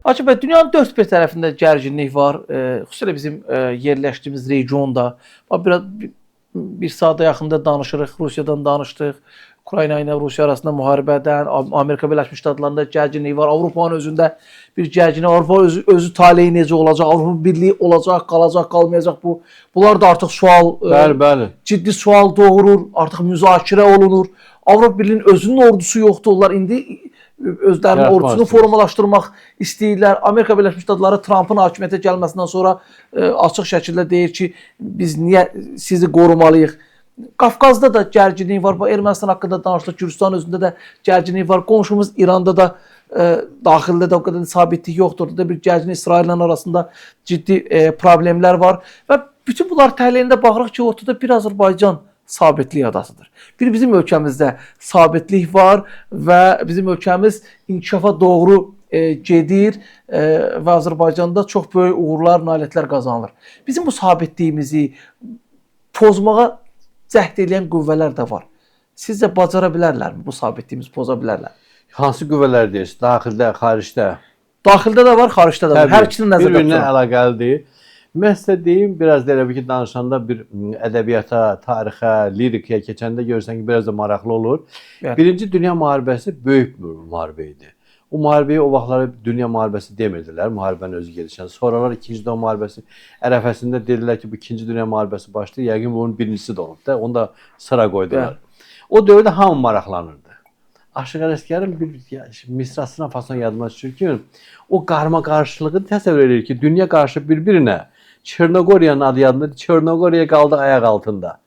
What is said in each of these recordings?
Akif bəy, dünyanın dörd bir tərəfində gərginlik var. Xüsusilə bizim yerləşdiyimiz regionda. Bax biraz bir saata yaxında danışırıq, Rusiyadan danışdıq. Ukrayna ilə Rusiya arasında müharibədən, Amerika Birləşmiş Ştatlarında gərginlik var. Avropanın özündə bir gərginlik, Avropa özü taleyi necə olacaq, Avropa Birliyi olacaq, qalacaq, qalmayacaq bu. Bunlar da artıq sual, Bəli, bəli. ciddi sual doğurur, artıq müzakirə olunur. Avropa Birliyinin özünün ordusu yoxdur. Onlar indi özlərinin Yaratmaq ordusunu istəyir. formalaşdırmaq istəyirlər. Amerika Birləşmiş Ştatları Trampın hakimiyyətə gəlməsindən sonra açıq şəkildə deyir ki, biz niyə sizi qorumalıyıq? Qafqazda da gərginlik var. Bax Ermənistan haqqında danışdıq. Gürcüstan özündə də gərginlik var. Qonşumuz İranda da daxildə də o qədər sabitlik yoxdur. Orada da bir gərginlik, İsraillə arasında ciddi problemlər var və bütün bunlar təhlilində baxırıq ki, ortada bir Azərbaycan sabitlik adasıdır. Bir bizim ölkəmizdə sabitlik var və bizim ölkəmiz inkişafa doğru gedir və Azərbaycanda çox böyük uğurlar, nailiyyətlər qazanılır. Bizim bu sabitliyimizi pozmağa cəhd edən qüvvələr də var. Sizcə bacara bilərlərmi bu sabitliyimizi poza bilərlər? Hansı qüvvələr deyirsiniz? Daxildə, xaricdə? Daxildə də var, xaricdə də var. Hər ikisini nəzərdə bir-birinə tuturam. əlaqəlidir. Mən sizə deyim, biraz da elə bir ki, danışanda bir ədəbiyyata, tarixə, lirikaya keçəndə görürsən ki, biraz da maraqlı olur. Bəli. Birinci Dünya müharibəsi böyük bir müharibə idi. O müharibəyi o vaxtları Dünya müharibəsi demirdilər, müharibənin özü gedişən. Sonralar İkinci Dünya müharibəsi ərəfəsində dedilər ki, bu İkinci Dünya müharibəsi başlayır. Yəqin bunun birincisi də olub da, onu da sıra qoydular. Bəli. O dövrdə hamı maraqlanırdı. Aşıq Ələsgərin bir misrasına fason yadıma düşür ki, o qarma-qarışıqlığı təsəvvür edir ki, dünya qarşı bir-birinə. Çernogoriyanın adı yadında, Çernogoriya qaldı ayaq altında.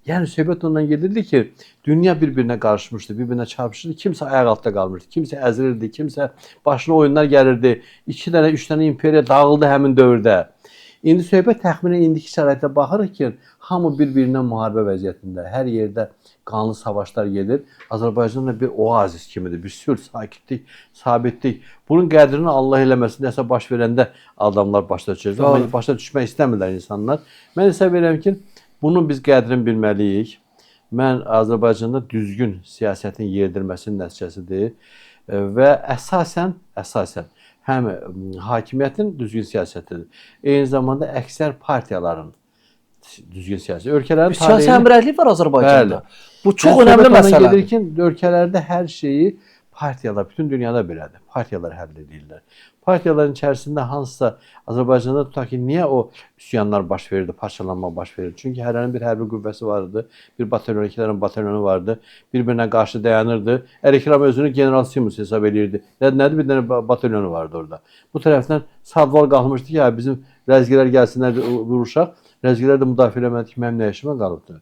Yəni söhbət ondan gedirdi ki, dünya bir-birinə qarışmışdı, bir-birinə çarpışırdı, kimsə ayaq altında qalmışdı, kimsə əzilirdi, kimsə başına oyunlar gəlirdi. 2 dənə, 3 dənə imperiya dağıldı həmin dövrdə. İndi söhbət təxminən indiki şəraitə baxırıq ki, hamı bir-birinə müharibə vəziyyətində, hər yerdə qanlı savaşlar gedir. Azərbaycan da bir oazis kimidir, bir sülh, sakitlik, sabitlik. Bunun qədrini Allah eləməsin, nəsə baş verəndə adamlar başa düşəcək. Amma başa düşmək istəmirlər insanlar. Mən hesab edirəm ki, bunun biz qədrini bilməliyik. Mən Azərbaycanda düzgün siyasətin yeridilməsinin nəticəsidir və əsasən həm hakimiyyətin düzgün siyasətidir. Eyni zamanda əksər partiyaların düzgün siyasəti. Ölkələrin Siyasi həmrəylik var Azərbaycanda. Bəli. Bu çox Yəni, önəmli söhbət ondan məsələdir. gedir ki, ölkələrdə hər şeyi partiyalar, bütün dünyada belədir. Partiyalar həll edirlər. Partiyaların içərisində hansısa Azərbaycanda tutaq ki, niyə o üsyanlar baş verirdi, parçalanma baş verirdi? Çünki hərənin bir hərbi qüvvəsi var idi, bir batalyon, iki dənə batalyonu vardı, bir-birinə qarşı dayanırdı. Ərikram özünü General Simus hesab eləyirdi. Nədir? Bir dənə batalyonu vardı orada. Bu tərəfdən Sadval qalmışdı ki, ya bizim ləzgilər gəlsinlər, vuruşaq. Ləzgilər də müdafiə eləmədi ki, mənim nə işimə qalıbdı?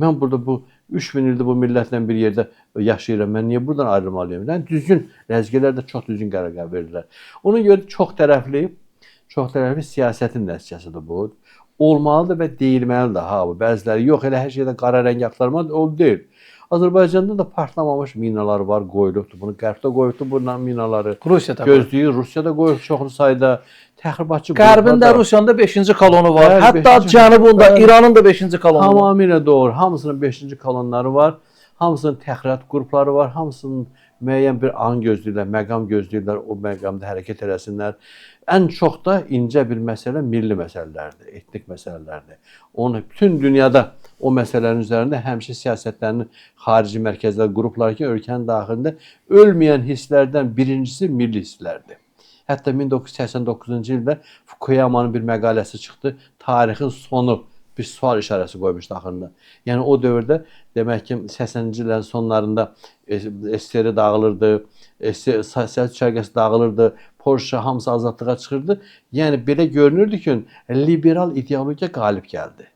Mən burada bu 3000 ildir bu millətlə bir yerdə yaşayıram. Mən niyə buradan ayrılmalıyam? Yəni düzgün ləzgilər də çox düzgün qərar verdilər. Ona görə çox tərəfli siyasətin nəticəsidir bu. Olmalıdır və deyilməlidir ha bu. Bəziləri yox elə hər şeydə qara rəng axtarmaq o deyil. Azərbaycanda da partlamamış minalar var, qoyulubdur. Bunu Qərbdə qoyubdur bu minaları. Rusiyada. Gözləyir, Rusiyada qoyub çoxlu sayda. Təxribatçı Qərbin də qruplar da- Rusiyanın da 5-ci kolonu var. Bəli, Hətta beşinci- Cənubunda Bəli. İranın da 5-ci kolonu var. Tamamilə doğru. Hamısının 5-ci kolonları var. Hamısının təxribat qrupları var. Hamısının müəyyən bir an gözləyirlər, məqam gözləyirlər, o məqamda hərəkət eləsinlər. Ən çox da incə bir məsələ milli məsələlərdir, etnik məsələlərdir. Onu bütün dünyada o məsələlərin üzərində həmişə siyasətlərinin xarici mərkəzlər, qruplar ki, ölkənin daxilində ölməyən hisslərdən birincisi milli hisslərdir. Hətta 1989-cu ildə Fukuyamanın bir məqaləsi çıxdı. Tarixin sonu bir sual işarəsi qoymuşdu axırında. Yəni o dövrdə demək ki, 80-ci illərin sonlarında SSR dağılırdı, sosialist düşərgəsi dağılırdı, Polşa hamısı azadlığa çıxırdı. Yəni belə görünürdü ki, liberal ideologiya qalib gəldi.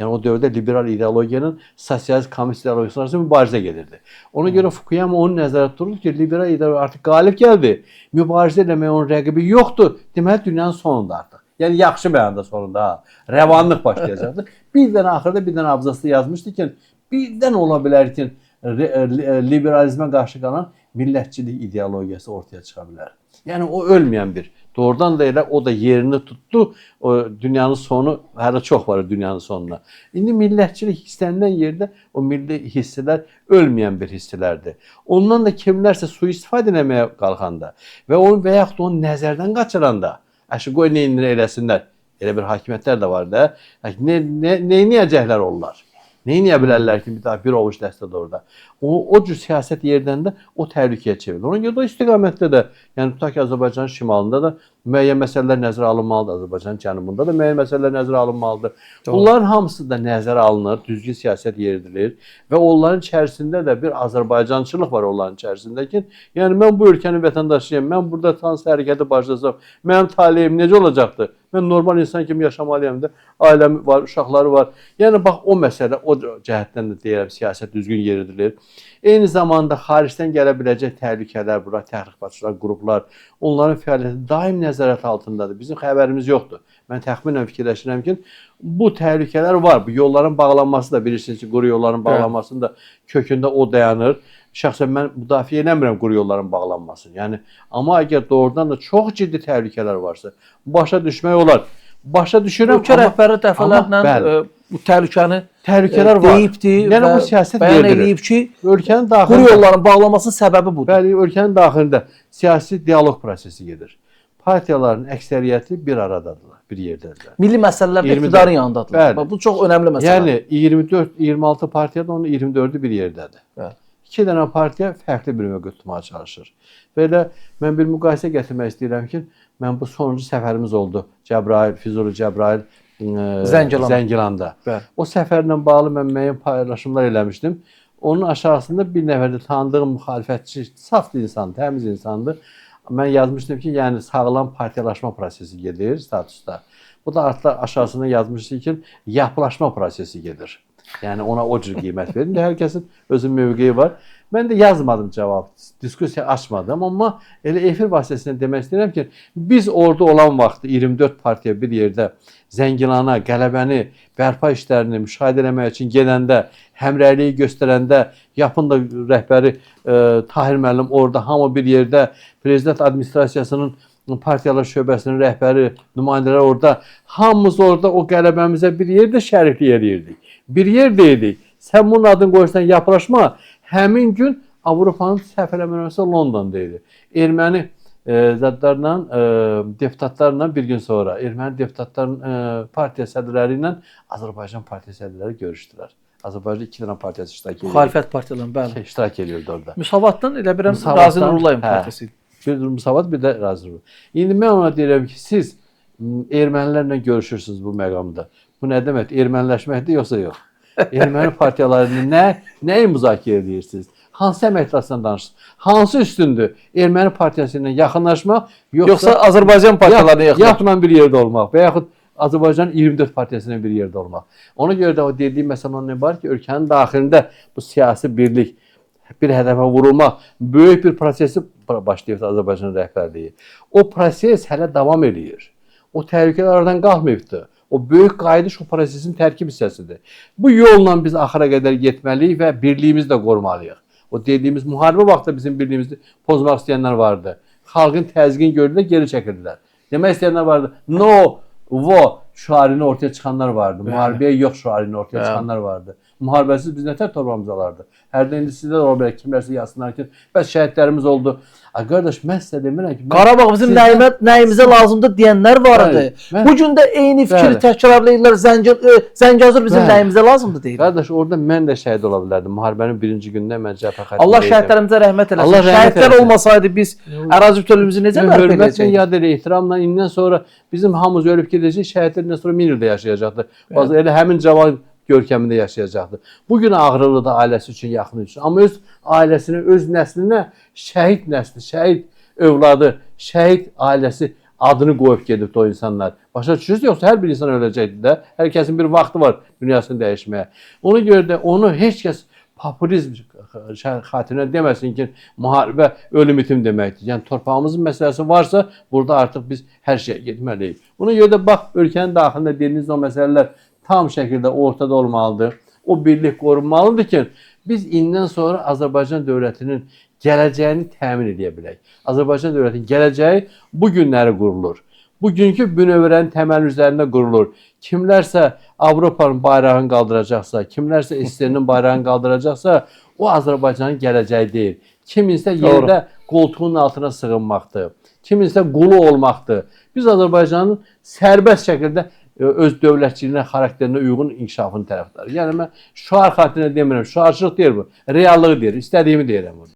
Yəni o dövrdə liberal ideologiyanın sosialist komünist ideologiyası arasında mübarizə gedirdi. Ona görə Fukuyama onu nəzərdə tuturdu ki, liberal ideologiya artıq qalib gəldi. Mübarizə eləməyə onun rəqibi yoxdur. Deməli dünyanın sonunda artıq. Yəni yaxşı mənada sonunda ha. Rəvanlıq başlayacaqdı. Bir dənə axırda bir dənə abzasda yazmışdı ki, birdən ola bilər ki, liberalizmə qarşı qalan millətçilik ideologiyası ortaya çıxa bilər. Yəni o ölməyən bir Doğrudan da elə o da yerini tutdu. O dünyanın sonu hələ çox var dünyanın sonuna. İndi millətçilik istənilən yerdə o milli hisslər ölməyən bir hisslərdir. Ondan da kimlərsə sui-istifadə eləməyə qalxanda və onu və yaxud onu nəzərdən qaçıranda, əşi qoy nə eləsinlər. Elə bir hakimiyyətlər də var da. Nə eləyəcəklər onlar? Nə eləyə bilərlər ki, bir daha bir ovuc dəstə də orada. O cür siyasət yerdən də o təhlükəyə çevrilir. Ona görə də o istiqamətdə də, yəni tutaq ki, Azərbaycanın şimalında da müəyyən məsələlər nəzərə alınmalıdır, Azərbaycanın cənubunda da müəyyən məsələlər nəzərə alınmalıdır. Doğru. Bunların hamısı da nəzərə alınır, düzgün siyasət yeridilir və onların içərisində də bir azərbaycançılıq var onların içərisində ki, yəni mən bu ölkənin vətəndaşıyam, mən burada hansı hərəkəti başlasam, mənim taleyim necə olacaqdır? Mən normal insan kimi yaşamalıyam da, ailəm var, uşaqları var. Yəni bax o məsələ, o cəhətdən də deyirəm, siyasət düzgün yeridilir. Eyni zamanda xaricdən gələ biləcək təhlükələr, bura təxribatçılar, qruplar, onların fəaliyyəti daim nəzarət altındadır. Bizim xəbərimiz yoxdur. Mən təxminən fikirləşirəm ki, bu təhlükələr var. Bu yolların bağlanması da bilirsiniz ki, quru yolların bağlanmasının da kökündə o dayanır. Şəxsən mən müdafiə eləmirəm quru yolların bağlanmasını. Yəni amma əgər doğrudan da çox ciddi təhlükələr varsa, başa düşmək olar. Başa düşürəm. Ölkə rəhbəri dəfələrlə bu təhlükəni təhlükələr var deyibdi. Yəni bu siyasət bəyan eləyib ki, ölkənin daxilində quru yolların bağlanmasının səbəbi budur. Bəli, ölkənin daxilində siyasi dialoq prosesi gedir. Partiyaların əksəriyyəti bir aradadırlar, bir yerdədirlər. Milli məsələlərdə iqtidarın yanındadırlar. Bəli. Bu çox önəmli məsələdir. Yəni 24-26 partiyada onun 24-ü bir yerdədir. Bəli. İki dənə partiya fərqli bir mövqe tutmağa çalışır. Belə mən bir müqayisə gətirmək istəyirəm ki, mən bu sonuncu səfərimiz oldu. Cəbrayıl, Füzuli Cəbrayıl Zəngilanda. Bəli. O səfərlə bağlı mən müəyyən paylaşımlar eləmişdim. Onun aşağısında bir nəfər də tanıdığım müxalifətçi, saf insan, təmiz insandır. Mən yazmışdım ki, yəni sağlam partiyalaşma prosesi gedir statusda. Bu da artıq aşağısında yazmışdı ki, yapılaşma prosesi gedir. Yəni ona o cür qiymət verin. Hər kəsin özünün mövqeyi var. Mən də yazmadım cavab, diskussiya açmadım, amma elə efir vasitəsilə demək istəyirəm ki, biz orada olan vaxtı 24 partiya bir yerdə Zəngilana, qələbəni, bərpa işlərini müşahidə eləmək üçün gedəndə, həmrəyliyi göstərəndə, Yapın da rəhbəri Tahir müəllim orada, hamı bir yerdə, Prezident Administrasiyasının partiyalar şöbəsinin rəhbəri, nümayəndələr orada, hamımız orada o qələbəmizə bir yerdə şəriklik eləyirdik. Bir yerdə idik. Sən bunun adını qoyursan yapılaşma. Həmin gün Avropanın səhv eləmirəmsə Londonda idi. Erməni zədlərlə, deputatlarla bir gün sonra erməni deputatların partiya sədrləri ilə Azərbaycan partiya sədrləri görüşdülər. Azərbaycanda iki dənə partiyası iştirak edirdi. Müxalifət partiyalarının, bəli. İştirak edirdi orada. Müsavatdan elə bilirəm Razi Nurullayev partiyası idi. Bir Müsavat, bir də Razi Nurulayev. İndi mən ona deyirəm ki, siz ermənilərlə görüşürsünüz bu məqamda. Bu nə deməkdir? Erməniləşməkdir yoxsa yox? Erməni partiyalarını nəyi müzakirə edirsiniz? Hansı əməkdaşla danışırsınız? Hansı üstündür? Erməni partiyası ilə yaxınlaşmaq, yoxsa Azərbaycan partiyalarına yaxınlaşmaq? Yapla bir yerdə olmaq və yaxud Azərbaycan 24 partiyası ilə bir yerdə olmaq. Ona görə də o dediyim məsələ ondan ibarət ki, ölkənin daxilində bu siyasi birlik, bir hədəfə vurulmaq, böyük bir prosesi başlayıb Azərbaycan rəhbərliyi. O proses hələ davam eləyir. O təhlükələr aradan qalxmayıbdır. O böyük qayıdış o prosesin tərkib hissəsidir. Bu yolla biz axıra qədər getməliyik və birliyimizi də qorumalıyıq. O dediyimiz müharibə vaxtı bizim birliyimizi pozmaq istəyənlər vardı. Xalqın təzyiqini gördülər, geri çəkildilər. Demək istəyənlər vardı. No, vo şüarını ortaya çıxanlar vardı. Müharibəyə yox şüarını ortaya çıxanlar vardı. Müharibəsiz biz nətər torpağımızı alardıq? Hərdən indi sizdə də ola bilər, kimlərsə yazsınlar ki, bəs şəhidlərimiz oldu. Ay qardaş, mən sizə demirəm ki, Qarabağ bizim nəyimizə lazımdır deyənlər var idi. Bu gün də eyni fikri təkrarlayırlar. Zəngəzur bizim nəyimizə lazımdır deyirlər. Qardaş, orada mən də şəhid ola bilərdim. Müharibənin birinci günündə mən cəbhə xəttində. Allah şəhidlərimizə rəhmət eləsin. Şəhidlər olmasaydı biz ərazi bütövlüyümüzü necə bərpa edəcəkdik? Hörmətlə yad elə, ehtiramla indən sonra bizim hamımız ölüb gedəcək, şəhidlər sonra 1000 ildə yaşayacaqdır. Bazı elə həmin cavan görkəmində yaşayacaqdır. Bugün ağrılıdır ailəsi üçün, yaxını üçün. Amma öz ailəsinə, öz nəslinə şəhid nəsli, şəhid övladı, şəhid ailəsi adını qoyub gedibdi o insanlar. Başa düşürsünüz, yoxsa hər bir insan öləcəkdir də. Hər kəsin bir vaxtı var dünyasını dəyişməyə. Ona görə də onu heç kəs populizm xatirinə deməsin ki, müharibə ölüm itim deməkdir. Yəni torpağımızın məsələsi varsa, burada artıq biz hər şeyə getməliyik. Ona görə də bax, ölkənin daxilində dediyiniz o məsələlər tam şəkildə ortada olmalıdır. O birlik qorunmalıdır ki, biz indən sonra Azərbaycan dövlətinin gələcəyini təmin edə bilək. Azərbaycan dövlətinin gələcəyi bu günləri qurulur. Bugünkü bünövrənin təməli üzərində qurulur. Kimlərsə Avropanın bayrağını qaldıracaqsa, kimlərsə SSR-nin bayrağını qaldıracaqsa, o Azərbaycanın gələcəyi deyil. Kiminsə yerdə qoltuğunun altına sığınmaqdır. Kiminsə qulu olmaqdır. Biz Azərbaycanın sərbəst şəkildə öz dövlətçiliyinə, xarakterinə uyğun inkişafının tərəfdarıyıq. Yəni mən şüar xatirinə demirəm, şüarçılıq deyil bu. Reallıq deyir, istədiyimi deyirəm bunu.